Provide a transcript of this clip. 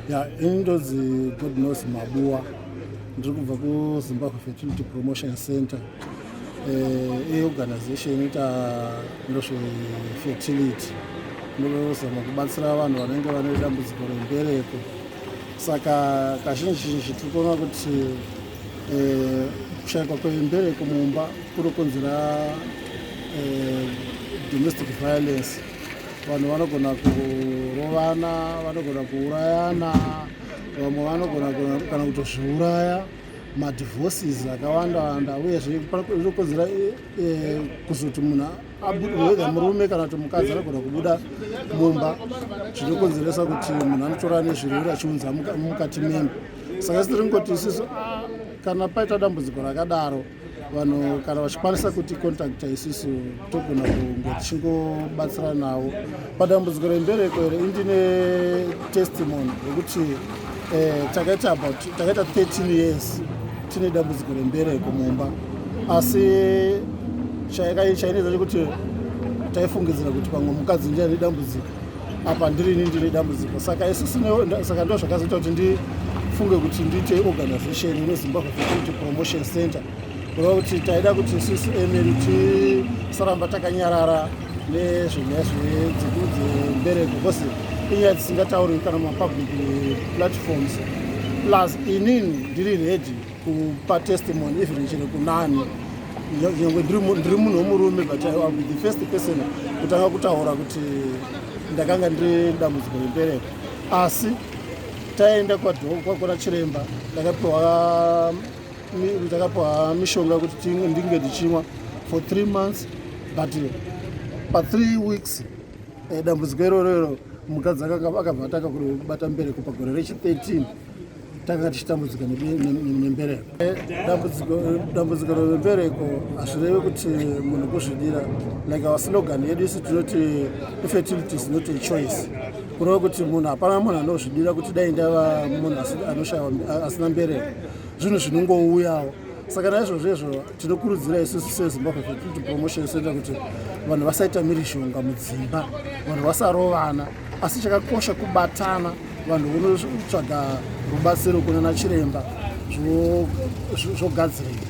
Ya, ini ndonzi Godknows Mabuwa, ndiri kubva kuZimbabwe Fertility Promotion Center, iorganization inoita ndozvefertility, inozama kubatsira vanhu vanenge vane dambudziko rembereko. Saka kazhinji zhinji tiri kuona kuti kushayikwa kwembereko mumba kunokonzera domestic violence. Vanhu vanogona kurovana, vanogona kuurayana, vamwe vanogona kana kutozviuraya, madivorces akawanda wanda. Uyezve zvinokonzera kuzoti munhu, whether murume kana kuti mukadzi, anogona kubuda mumba, zvinokonzeresa kuti munhu anotora nezvirwere achiunza mukati memba. Saka isi tiri ngoti isusu, kana paita dambudziko rakadaro, vanhu kana vachikwanisa kuti contacta isusu, togona kunge tichingobatsira navo padambudziko rembereko. Here, indine testimony yekuti takaita about takaita 13 years tine dambudziko rembereko mumba, asi chainetsa chekuti taifungidzira kuti pamwe mukadzi ndiye ane dambudziko, apa ndirini ndine dambudziko. Saka isusu, saka ndo zvakazoita kuti ndifunge kuti ndiite organization inoZimbabwe Fertility Promotion Center, kureva kuti taida kuti isusu emeri tisaramba takanyarara nezvenyaya dzembereko, because inyaya dzisingataurwi kana mapublic platforms. Plus inini ndiri ready kupa testimony even chero kunani, nyangwe ndiri munhu wemurume, but I will be the first person kutanga kutaura kuti ndakanga ndiri dambudziko rembereko. Asi taenda kwakona chiremba, ndakapiwa mishonga kuti ndinge ndichimwa for 3 months, but pa3 weeks dambudziko iroro mukadzi akabva atanga kubata mbereko. Pagore rechi13 tanga tichitambudzika nembereko. Dambudziko rembereko hazvirevi kuti munhu kuzvidira. Like our slogan yedu isu tinoti, "Infertility is not a choice," kureva kuti munhu, hapana munhu anozvidira kuti dai ndava munhu anoshayiwa, asina mbereko. Zvinhu zvinongouyawo. Saka naizvozvo izvo tinokurudzira isusu seZimbabwe Fertility Promotion Center kuti vanhu vasaita mhirizhonga mudzimba, vanhu vasarovana, asi chakakosha kubatana, vanhu vonotsvaga rubatsiro kunana chiremba, zvogadzirika.